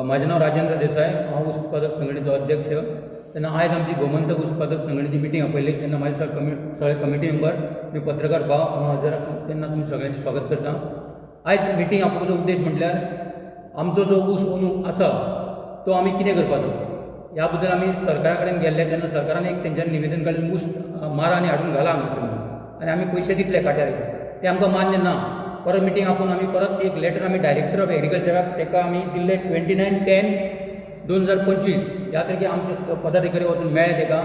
म्हाजें नांव राजेंद्र देसाय. हांव ऊस उत्पादक संघटणेचो अध्यक्ष. तेन्ना आयज आमची गोमंतक ऊस उत्पादक संघटणेची मिटींग आपयल्ली. तेन्ना म्हाजे सगळे कमिटी मेंबर आनी पत्रकार भाव हांगा हजर आसा. तेन्ना तुमी सगळ्यांचें स्वागत करता. आयज मिटींग आपोवपाचो उद्देश म्हटल्यार आमचो जो ऊस अंदू आसा तो आमी कितें करपाचो ह्या बद्दल आमी सरकारा कडेन गेल्ले. तेन्ना सरकारान एक तेंच्यांनी निवेदन काडलें, ऊस मारा आनी हाडून घाला हांगासर म्हणून आनी आमी पयशे दितले काट्यार. तें आमकां मान्य ना. परत मिटींग आपोवन आमी परत एक लेटर आमी डायरेक्टर ऑफ एग्रीकल्चराक ताका आमी दिल्ले 29/10/2025 ह्या तारखेक. आमचे पदाधिकारी वचून मेळ्ळे ताका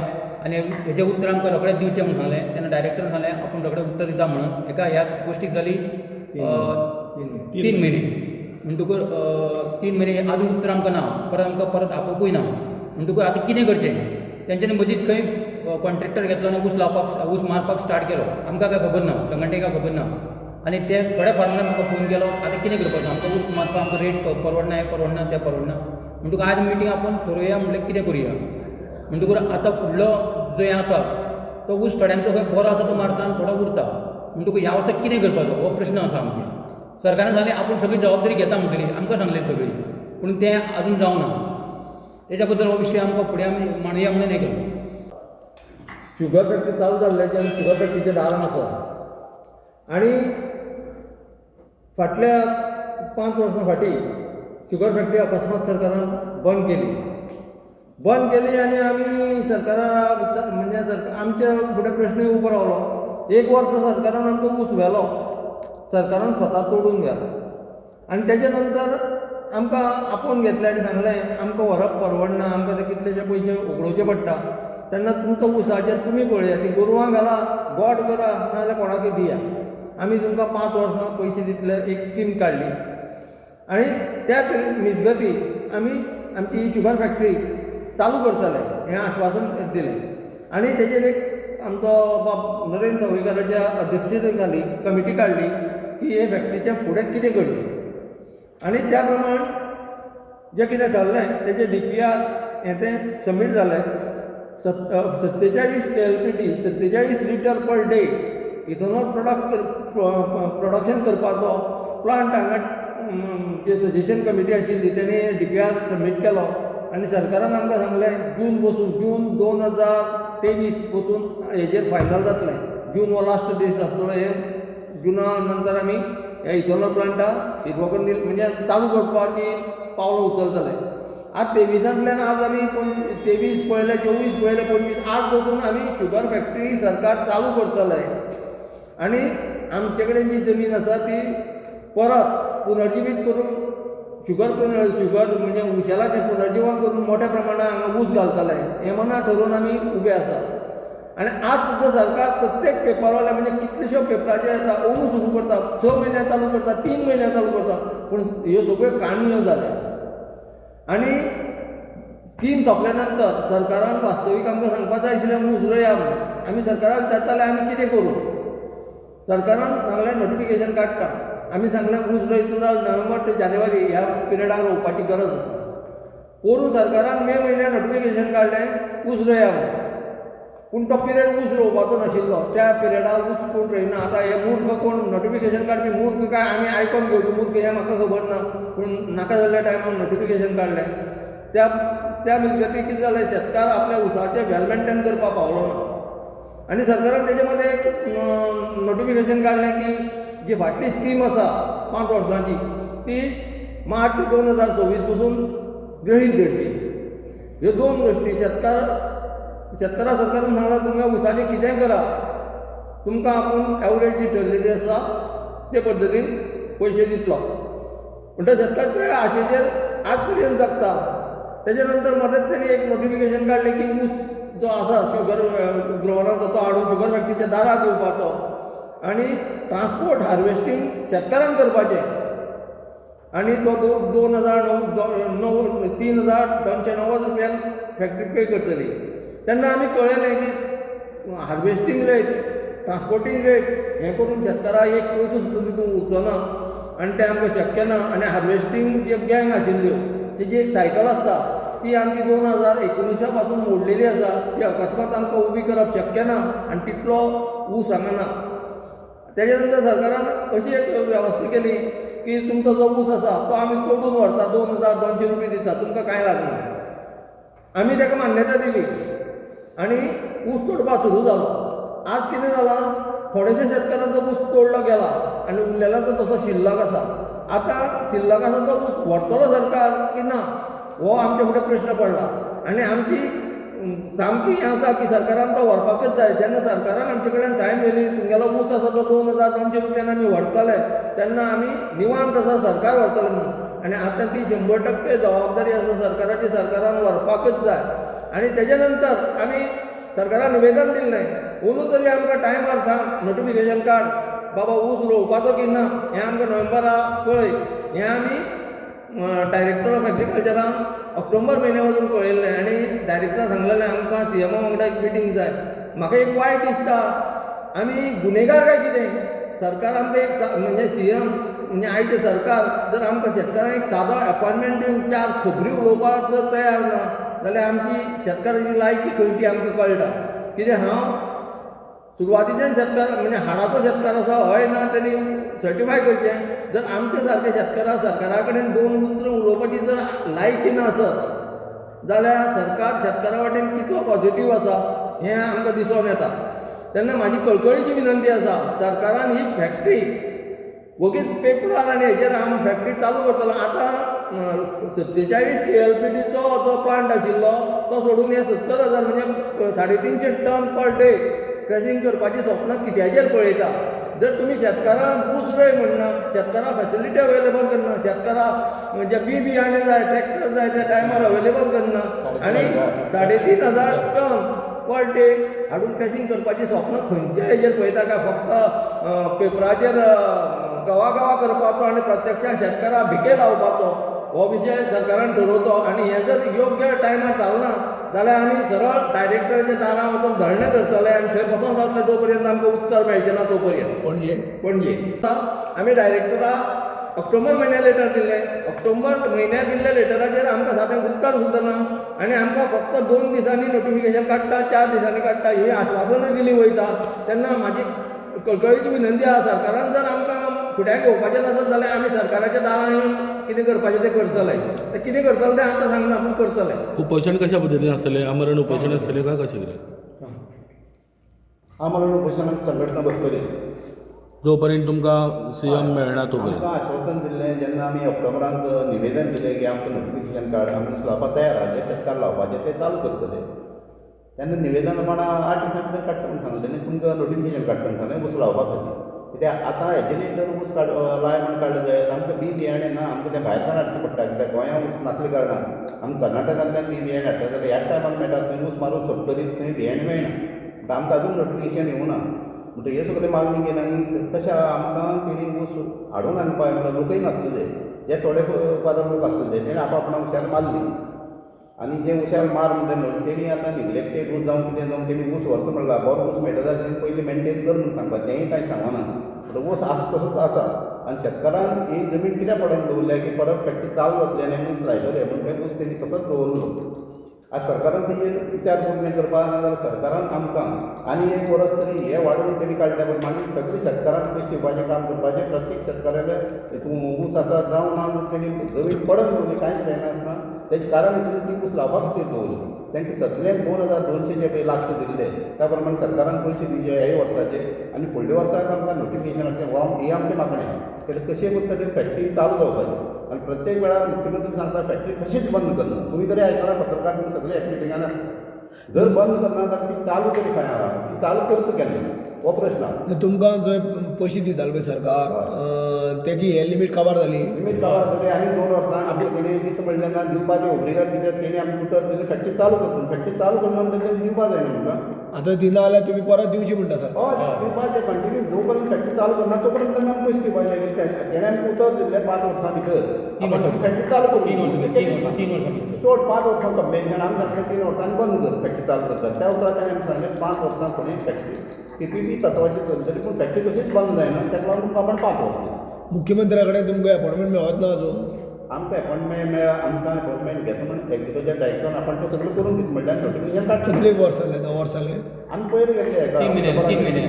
आनी हेजें उत्तर आमकां रोखडेंच दिवचें म्हणून सांगलें. तेन्ना डायरेक्टरान सांगलें, आपूण रोखडें उत्तर दिता म्हणून. हेका ह्या गोश्टीक जाली 3 म्हयने. म्हणटकूच 3 म्हयने आजून उत्तर आमकां ना. परत आमकां परत आपोवपूय ना. म्हणटकूच आतां कितें करचें? तेंच्यांनी मदींच खंय कॉन्ट्रेक्टर घेतलो आनी ऊस लावपाक, ऊस मारपाक स्टार्ट केलो. आमकां काय खबर ना, संघटणेक खबर ना. आनी ते थोड्या फार्मरान म्हाका फोन केलो, आतां कितें करपाचें आमकां? ऊस मारपाक आमकां रेट परवडना, हें परवडना, तें परवडना. म्हणटकूच आयज मिटींग आपोवन थरोवया म्हणल्यार कितें करुया. म्हणटकूच आतां फुडलो जो हें आसा तो ऊस थोड्यांचो खंय बरो आसा तो मारता आनी थोडो उरता. म्हणटकूच ह्या वर्सा कितें करपाचो हो प्रश्न आसा. आमचेर सरकारान सांगलें, आपूण सगळी जबाबदारी घेता म्हणटली, आमकां सांगलें सगळी, पूण तें आजून जावना. तेच्या बद्दल हो विशय आमकां फुडें आमी मांडुया म्हणून हें केलें. शुगर फॅक्टरी चालू जाल्ल्याच्यान शुगर फॅक्टरीच्या दारां आसा आनी फाटल्या 5 वर्सां फाटीं शुगर फॅक्टरी अकस्मात सरकारान बंद केली. बंद केली आनी आमी सरकारा म्हणजे सरकार आमच्या फुडें प्रश्न उबो रावलो. एक वर्स सरकारान आमचो ऊस व्हेलो, सरकारान स्वता तोडून व्हेलो आनी तेजे नंतर आमकां आपोवन घेतलें आनी सांगलें, आमकां व्हरप परवडना, आमकां ते कितलेशे पयशे उगडोवचे पडटा. तेन्ना तुमचो ऊसाचेर तुमी पळया, ती गोरवां घाला, गोड करा, नाजाल्यार कोणाकूय दिया, आमी तुमकां 5 वर्सां पयशे दितले. एक स्कीम काडली आनी त्या मिजगती आमी आमची ही शुगर फॅक्टरी चालू करतले हें आश्वासन दिलें. आनी तेजेर एक आमचो बाब नरेंद्र सावयकाराच्या अध्यक्षते खाली कमिटी काडली की हे फॅक्टरीचें फुडें कितें करचें. आनी त्या प्रमाण जें कितें ठरलें तेजें डीपीआर हें तें सबमीट जालें. 47 केएलपीटी, 47 litre per day ethanol production करपाचो प्लांट हांगा जे सजेशन कमिटी आशिल्ली तेणी डीपीआर सबमीट केलो. आनी सरकारान आमकां सांगलें, जून बसून, जून 2023 पसून हेजेर फायनल जातलें. जून हो लास्ट दीस आसतलो. हे जुना नंतर आमी ह्या इथेनॉल प्लांटा हिरवो कंदील म्हणजे चालू करपाची पावलां उचलतले. आज 23आंतल्यान आज आमी 23 पळयले, 24 पळयले, 25. आज पसून आमी शुगर फॅक्टरी सरकार चालू करतले आनी आमचे कडेन जी जमीन आसा ती परत पुनर्जिवीत करून शुगर म्हणजे उशेलाचें पुनर्जिवन करून मोठ्या प्रमाणात हांगा ऊस घालतले हें मना ठरोवन आमी उबे आसा. आनी आज सुद्दां सरकार प्रत्येक पेपरवाले म्हणजे कितलेश्यो पेपराचेर येता, अंदू सुरू करता, 6 म्हयन्या चालू करता, 3 म्हयन्या चालू करता, पूण ह्यो सगळ्यो काणयो जाल्या. आनी स्कीम सोंपल्या नंतर सरकारान वास्तवीक आमकां सांगपा जाय आशिल्लें, ऊस रोया म्हणून. आमी सरकाराक विचारताले, आमी कितें करूं? सरकारान सांगलें, नोटिफिकेशन काडटा. आमी सांगलें, ऊस रोयतलो जाल्यार नोव्हेंबर ते जानेवारी ह्या पिरियडाक रोवपाची गरज आसा. पोरूं सरकारान मे म्हयन्याक नोटिफिकेशन काडलें, ऊस रोया म्हणून, पूण तो पिरियड ऊस रोवपाचो नाशिल्लो. त्या पिरियडाक ऊस कोण रोयना. आतां हे मूर्ख कोण नोटिफिकेशन काडपी मूर्ख काय आमी आयकोन घेवपी मूर्ख हें म्हाका खबर ना, पूण नाका जाल्ल्या टायमार नोटिफिकेशन काडलें. त्या त्या मिजगती कितें जालें, शेतकार आपल्या ऊसाचें वेल मेंटेन करपाक पावलो ना. आनी सरकारान तेजे मदें एक नोटिफिकेशन काडलें की जी फाटली स्कीम आसा 5 वर्सांची ती मार्च 2026 पसून गृहीत धरची. ह्यो दोन गोश्टी शेतकारा सरकारान सांगलां, तुमकां ऊसाचें कितेंय करा, तुमकां आपूण एवरेज जी ठरलेली आसा ते पद्दतीन पयशे दितलो. म्हणटकीर शेतकार ते आशेचेर आज पर्यंत जगता. तेजे नंतर मदेंच तेणी एक नोटिफिकेशन काडलें की ऊस जो आसा शुगर ग्रोवराचो तो हाडून शुगर फॅक्टरीच्या दारार दिवपाचो आनी ट्रान्सपोर्ट हार्वेस्टींग शेतकारान करपाचें आनी तो दोन हजार णव णव 3290 रुपयांक फॅक्टरी पे करतली. तेन्ना आमी कळयलें की हार्वेस्टींग रेट, ट्रान्सपोर्टींग रेट हें करून शेतकाराक एक पयसो सुद्दां तितून उरचो ना आनी तें आमकां शक्य ना. आनी हार्वेस्टींग जे गँग आशिल्ल्यो तेजी एक सायकल आसता, ती आमची 2019 पासून मोडलेली आसा. ती अकस्मात आमकां उबी करप शक्य ना आनी तितलो ऊस हांगा ना. तेजे नंतर सरकारान अशी एक वेवस्था केली. की तुमचो जो ऊस आसा तो आमी तोडून व्हरता, 2200 रुपया दिता, तुमकां कांय लागना. आमी ताका मान्यता दिली आनी ऊस तोडपाक सुरू जालो. आज कितें जालां, थोडेशे शेतकारांचो ऊस तोडलो गेला आनी उरलेल्याचो तसो शिल्लक आसा. आतां शिल्लक आसा तो ऊस व्हरतलो सरकार की ना हो आमचे फुडें प्रश्न पडला. आनी आमची सामकी हें आसा की सरकारान तो व्हरपाकच जाय. जेन्ना सरकारान आमचे कडेन सायन व्हेली तुमगेलो ऊस आसा तो 2200 रुपयान आमी व्हरतले, तेन्ना आमी निवांत आसा सरकार व्हरतले म्हणून. आनी आतां ती 100% जबाबदारी आसा सरकाराची, सरकारान व्हरपाकच जाय. आनी तेजे नंतर आमी सरकारान निवेदन दिल्लें, अंदू तरी आमकां टायमार सांग, नोटिफिकेशन काड बाबा ऊस रोवपाचो की ना हें आमकां नोव्हेंबराक कळय. हें आमी डायरेक्टर ऑफ एग्रीकल्चराक ऑक्टोबर म्हयन्या वचून कळयल्लें आनी डायरेक्टरान सांगलेलें आमकां सीएमा वांगडा एक मिटींग जाय. म्हाका एक वायट दिसता, आमी गुनेगार काय कितें? सरकार आमकां एक म्हणजे सीएम म्हणजे आयचें सरकार जर आमकां शेतकारांक एक सादो एपॉयटमेंट दिवन चार खबरी उलोवपाक जर तयार ना जाल्यार आमची शेतकाराची लायकी खंय ती आमकां कळटा. कित्याक हांव सुरवातीच्यान शेतकार म्हणजे हाडाचो शेतकार आसा हय ना तेणी सर्टिफाय करचें. जर आमचे सारके शेतकारां सरकारा कडेन दोन उतरां उलोवपाची जर लायकी ना आसत जाल्यार सरकार शेतकारा वाटेन कितलो पॉझिटीव आसा हें आमकां दिसून येता. तेन्ना म्हाजी कळकळीची विनंती आसा, सरकारान ही फॅक्ट्री वगीच पेपरार आनी हेजेर आमी फॅक्ट्री चालू करतलो. आतां 47 KLPDचो जो प्लांट आशिल्लो तो सोडून हे 70,000 म्हणजे 350 टन पर डे क्रॅशिंग करपाची स्वप्नां कित्याचेर पळयता? जर तुमी शेतकारांक ऊस रोय म्हणना, शेतकारांक फॅसिलिटी अवेलेबल करना, शेतकारांक जे बी बियाणें जाय, ट्रॅक्टर जाय त्या टायमार अवेलेबल करना आनी 3500 टन पर डे हाडून क्रॅशिंग करपाची स्वप्नां खंयच्या हेजेर पळयता? काय फक्त पेपराचेर गवा गवा करपाचो आनी प्रत्यक्षान शेतकाराक भिके लावपाचो हो विशय सरकारान ठरोवचो. आनी हें जर योग्य टायमार जालना जाल्यार आमी सरळ डायरेक्टराच्या दारां वचून धरणें धरतले आनी थंय बसोन रावतले जो पर्यंत आमकां उत्तर मेळचें ना तो पर्यंत. पणजे पणजे आतां आमी डायरेक्टराक ऑक्टोबर म्हयन्या लेटर दिल्लें. ऑक्टोबर म्हयन्या दिल्ल्या लेटराचेर आमकां सादें उत्तर सुद्दां ना आनी आमकां फक्त 2 दिसांनी नोटिफिकेशन काडटा, 4 दिसांनी काडटा ही आश्वासनां दिलीं वयता. तेन्ना म्हाजी कळकळीची विनंती आसा, सरकारान जर आमकां फुड्याक घेवपाचें नासत जाल्यार आमी सरकाराच्या दारां येवन कितें करपाचें तें करतले. तें कितें करतले तें आतां सांगना, पूण करतले. उपोशण कशा पद्दतीन आसतलें? आमरण उपोशण आसतलें काय कशें कितें? आमरण उपोशणाक संघटना बसतली जो पर्यंत तुमकां सीएम मेळना तो पर्यंत. आमकां आश्वासन दिल्लें जेन्ना आमी ऑक्टोबरांत निवेदन दिलें की आमकां नोटिफिकेशन काड, आमी लावपाक तयार आहा, जे शेतकार लावपाचे ते चालू करतले. तेन्ना निवेदन प्रमाण 8 दिसां भितर काडटा म्हूण सांगलें आनी तुमकां नोटिफिकेशन काडटा म्हूण सांगलें ऊस लावपा खातीर. कित्याक आतां हेजे जर ऊस काड लाय म्हूण काडलें जायत आमकां बी बियाणें ना, आमकां तें भायरच्यान हाडचें पडटा. कित्याक गोंया ऊस नासले कारणान आमकां कर्नाटकांतल्यान बी बियाणें हाडटा जाल्यार ह्याच टायमार मेळटा, थंय ऊस मारून सोंपतरीत थंय बियाणें मेळना. म्हणटा आमकां अजून नोटिफिकेशन येवना. म्हणटगीर हे सगळे मागणी केली आनी तशें आमकां तेणी ऊस हाडून हांगा म्हणल्यार लोकय नासलेले, जे थोडे पांच लोक आसलेले तेणी आप आपणा उशार मारली आनी जे उशार मार म्हणटा न्हू तेणी आतां निग्लेक्टेड ऊस जावं कितें जावं तेणी ऊस व्हरता म्हणला, बरो ऊस मेळटा जाल्यार तेणी पयलीं मेनटेन कर म्हूण सांगता, तेंय कांय सांगना. म्हणटा ऊस आसा तसोच आसा आनी शेतकारान ही जमीन कित्याक पडून दवरल्या की परत फॅक्टरी चालू जातली आनी ऊस लायतले म्हूण ते ऊस तेणी तसोच दवरलो. आज सरकारान तेजेर विचार करून करपा ना जाल्यार सरकारान आमकां आनी एक वरस तरी हे वाडोवन तेणी काडल्या प्रमाणे सगळे शेतकारांक पयशे दिवपाचें काम करपाचें. प्रत्येक शेतकाराले हितून ऊस आसा जावं ना म्हणून तेणी जमीन पडून दवरली, कांयच जायना. तेजें कारण इतलेंच की ऊस लावपा खातीर दवरली. तांकां सगळ्यांक 2200 जे पळय लास्ट दिल्ले त्या प्रमाणे सरकारान पयशे दिवचे ह्या वर्साचे आनी फुडल्या वर्साक आमकां नोटिफिकेशन हाडचें हो ही आमची मागणी आसा. कित्याक कशें करून तरी फॅक्टरी चालू जावपाची आनी प्रत्येक वेळार मुख्यमंत्री सांगता फॅक्टरी कशीच बंद करना. तुमी तरी आयकला पत्रकार तुमी सगळे एक मिटिंगान आसता. जर बंद करना जाल्यार ती चालू तरी खंय आहा, ती चालू करता केन्ना हो प्रश्न आहा. तुमकां जंय पयशे दिताले पळय सरकार तेजी हे लिमीट काबार जाली. लिमीट काबार जाली आनी 2 वर्सां आमकां तेणी दिता म्हणलें ना दिवपाचें ओब्रिगाद, कित्याक तेणी आमकां उतर दिलें फॅक्टरी चालू करता, फॅक्टरी चालू करना म्हणटा तेणी दिवपा जायना आमकां. आतां दिना जाल्यार तुमी परत दिवची म्हणटा सर. हय दिवपाचें कंटिन्यू जो पर्यंत फॅक्टरी चालू करना तो पर्यंत तेणी आमकां पयशे दिवपाचे. तेणें आमकां उतर दिल्लें 5 वर्सां भितर आपण फॅक्टरी चालू करूं, सोड 5 वर्सां कम्पेन्शन आमी सांगलें 3 वर्सांनी बंद कर फॅक्टरी चालू करता. त्या उपरांत ताणें आमकां सांगलें 5 वर्सां फुडें फॅक्टरी PPP तत्वाची चलतली पूण फॅक्टरी कशीच बंद जायना, ताका लागून आपण 5 वर्सां. मुख्यमंत्र्या कडेन तुमकां एपॉयंटमेंट मेळत ना अजून? आमकां एपॉयंटमेंट मेळ्ळा, आमकां एपॉयंटमेंट घेता म्हण एग्रीकल्चर डायरेक्टरान आपण ते सगळें करून दिता म्हणल्यार नोटिफिकेशन काडटा. कितले वर्स जालें? 9 वर्स जालें. आमी पयर गेल्ले 3 म्हयने.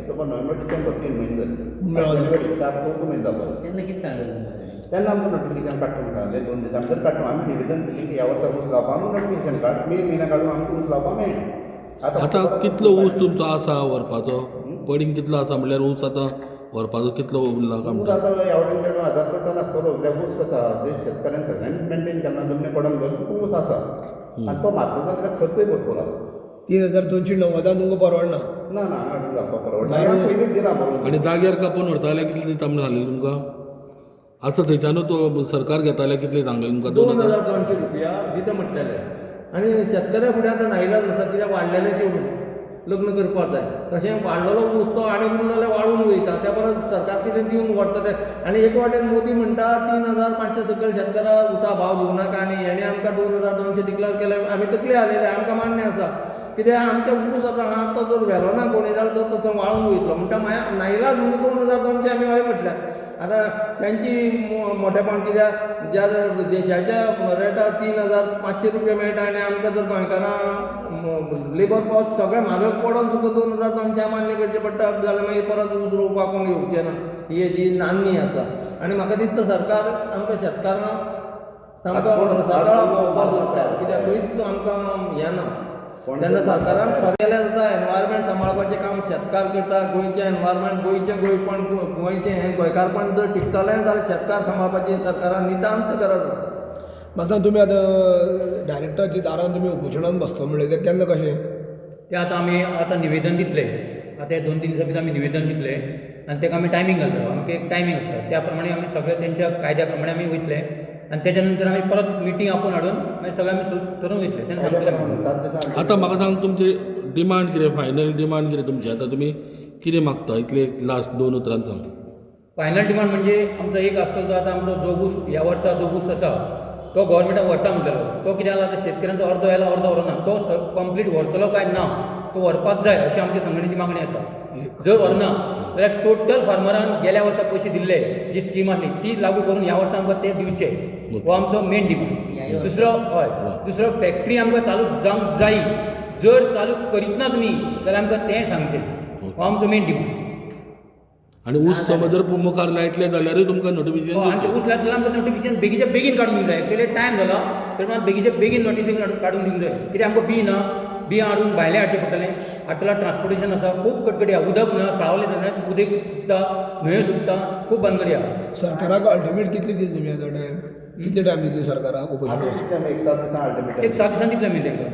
ऑक्टोबर, नोव्हेंबर, डिसेंबर, 3 म्हयने जाले. मेळोना. जानेवारी 4, 4 म्हयने जावपाक. तेन्ना कितें सांगलें तुमकां? तेन्ना आमकां नोटिफिकेशन काडटा म्हणून सांगलें, 2 दिसां भितर काडटा. आमी निवेदन दिलें की ह्या वर्सा ऊस लावपा आमकां नोटिफिकेशन काड, मे म्हयन्या काडून आमकां ऊस लावपा मेळना. आतां ऑक्टोबरांत कितलो ऊस ऊस तुमचो आसा व्हरपाचो? पडींग कितलो आसा म्हणल्यार ऊस आतां व्हरपाचो कितलो उरला काय ऊस म्हणटा? आतां ह्या वटेन तेणें 1000 टन आसतलो, कित्याक ऊस कसो आहा, जे शेतकऱ्यान सगळ्यांनी मेनटेन केन्ना जमनी पडून दवर तितून ऊस आसा आनी तो मारता जाल्यार ताका खर्चय भरपूर आसा. 3290 तुमकां परवडना? ना ना, हांगा हाडून जावपाक परवडना. हांवें पयलींच दिला बरोवन. आनी जाग्यार कापून व्हरता जाल्यार कितले दिता म्हणून सांगलें तुमकां? आसा थंयच्यानूच सरकार घेता जाल्यार कितले सांगलें तुमकां? 2000? 2200 रुपया दिता म्हटलेले आनी शेतकऱ्या फुडें आतां नाइलाज आसा, कित्याक वाडलेलें चेडूं लग्न करपाक जाय, तशें वाडलेलो ऊस तो आनी उरलो जाल्यार वाळून वयता. त्या परस सरकार कितें दिवन व्हरता तें. आनी एक वाटेन मोदी म्हणटा 3500 सकयल शेतकाराक ऊसा भाव दिवं नाका आनी हेणें आमकां 2200 डिक्लेर केले. आमी तकली हालयली. आमकां मान्य आसा, कित्याक आमचें ऊस आतां आहा तो जर व्हेलो ना कोणी जाल्यार तो थंय वाळून वयतलो. म्हणटा मागीर नाइलाज म्हणून 2200 आमी हय म्हटल्यार. आतां तांची मोठेपण, कित्याक ज्या देशाच्या रेटार 3500 रुपया मेळटा आनी आमकां जर गोंयकारां लेबर कॉस्ट सगळें म्हारग पडोन सुद्दां 2200 मान्य करचें पडटा जाल्यार मागीर परत ऊस रोवपाक कोण येवचे ना. ही जी नांदणी आसा आनी म्हाका दिसता सरकार आमकां शेतकारांक सामको रसातळा पावोवपाक सोदता, कित्याक खंयच आमकां हें ना. तेन्ना सरकारान खरें केल्यार जाता. एनवायरमेंट सांबाळपाचें काम शेतकार करता. गोंयचें एनवायरमेंट, गोंयचें गोंयपण, गोंयचें हें गोंयकारपण जर टिकतलें जाल्यार शेतकार सांबाळपाची सरकारान नितांत गरज आसा. म्हाका सांग, तुमी आतां डायरेक्टराच्या दारान तुमी उपोशणान बसता म्हणलें, तें केन्ना, कशें? ते आतां आमी आतां निवेदन दितले. आतां हे 2-3 दिसां भितर आमी निवेदन दितले आनी ताका आमी टायमींग घालतलो. आमकां एक टायमींग आसता, त्या प्रमाणे आमी सगळे तेंच्या कायद्या प्रमाणे आमी वयतले आनी तेच्या नंतर आमी परत मिटींग आपोवन हाडून मागीर सगळे आमी ठरोवन वयतले तेन्ना सांगतले आमी. 7 दिसां. आतां म्हाका सांग, तुमची डिमांड कितें, फायनल डिमांड कितें तुमची? आतां तुमी कितें मागता इतले लास्ट दोन उतरान सांग. फायनल डिमांड म्हणजे आमचो एक आसतलो तो आतां आमचो जो ऊस ह्या वर्सा जो ऊस आसा तो गोवोरमेंटाक व्हरता म्हणटलो, तो कितें जाला, आतां शेतकऱ्यांचो अर्दो व्हेला, अर्दो व्हरना. तो कंप्लीट व्हरतलो काय ना, तो व्हरपाक जाय अशी आमची संघटनेची मागणी आसा. जर व्हरना जाल्यार टोटल फार्मरांक गेल्या वर्सा पयशे दिल्ले, जी स्कीम आसली ती लागू करून ह्या वर्सा आमकां ते दिवचे, हो आमचो मेन डिमांड. दुसरो, हय, दुसरो फॅक्टरी आमकां चालू जावंक जायी. जर चालू करीत ना तुमी जाल्यार आमकां तें सांगचें, हो आमचो मेन डिमांड. आनी ऊस समज जर मुखार लायतले जाल्यारूय तुमकां नोटिफिकेशन आनी दिवचें. ऊस लायतले आमकां नोटिफिकेशन बेगीच्या बेगीन काडून दिवंक जाय. एक्चुअली टायम जाला तरी मात बेगीच्या बेगीन नोटिफिकेशन काडून दिवंक जाय, कित्याक आमकां बी ना, बी हाडून भायलें हाडचें पडटलें. हाडटलो ट्रान्सपोर्टेशन आसा, खूब कटकटी आसा. उदक ना, साळावले धरणांत उदक सुकता, न्हंयो सुकता, खूब भानगडी आसा. सरकाराक अल्टिमेट कितली दिली तुमी आतां टायम? कितले टायम दितली सरकाराक आतां उपोशणाक? कितले आमी एक 7 दिसां अल्टिमेटम. एक 7 दिसान दितले आमी तांकां.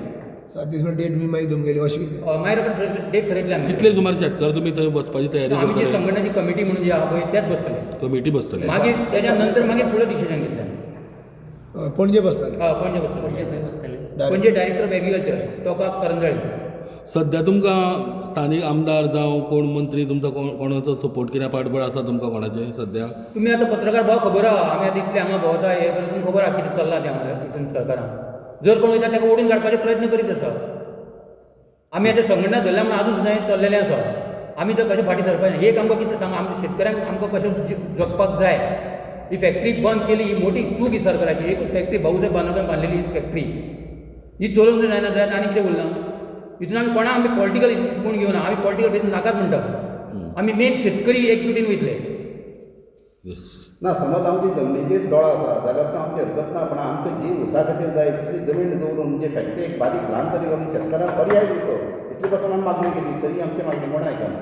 7 दीस म्हणल्यार डेट बी मागीर तुमगेली अशी कितें? मागीर आपण डेट ठरयतले आमी. कितले सुमार शेतकार तुमी थंय बसपाची तयारी आमी जी करतले? संघटनाची कमिटी म्हणून जी आहा पळय त्याच बसतले. कमिटी बसतले. मागीर तेच्या नंतर मागीर फुडें डिसिजन घेतले आमी. हय, पणजे बसताले? हय, पणजे बसतले. पणजे खंय बसतले? पणजे डायरेक्टर ऑफ एग्रीकल्चर टोका करंजळे. सध्या तुमकां स्थानीक आमदार जावं कोण मंत्री तुमचो कोण, कोणाचो सपोर्ट, कितें पाठबळ आसा तुमकां कोणाचें सध्या? तुमी आतां पत्रकार भाव खबर आहा, आमी आतां इतले हांगा भोंवता, हें करता, तुमकां खबर आहा कितें चल्लां तें हांगा हितून सरकारान. जर कोण वयता ताका ओडून काडपाचे प्रयत्न करीत आसा. आमी आतां संघटना धरल्या म्हणून आजून सुद्दां हें चल्लेलें आसा. आमी तर कशें फाटीं सरपाचें? एक आमकां कितें सांगा, आमच्या शेतकऱ्यांक आमकां कशें जगपाक जाय. ही फॅक्टरी बंद केली ही मोठी चूक ही सरकाराची. एकूच फॅक्टरी भाऊसाहेब बांदोडकर बांदलेली ही फॅक्टरी ही चलोवंक जायना जाल्यार आनी कितें उरलां हितून? आमी कोणा आमी पॉलिटिकल कोण घेवना. आमी पॉलिटिकल भितर नाकाच म्हणटा. आमी मेन शेतकरी एकजुटीन वयतले. येस. ना, समज आमची जमनीचेर दोळो आसा जाल्यार तो आमची हरकत ना, पण आमकां जी ऊसा खातीर जाय तितली जमीन दवरून म्हणजे फॅक्टरी एक बारीक ल्हान तरी घालून शेतकारांक पर्याय दिवचो, इतली पासून आमी मागणी केली तरी आमची मागणी कोण आयकना.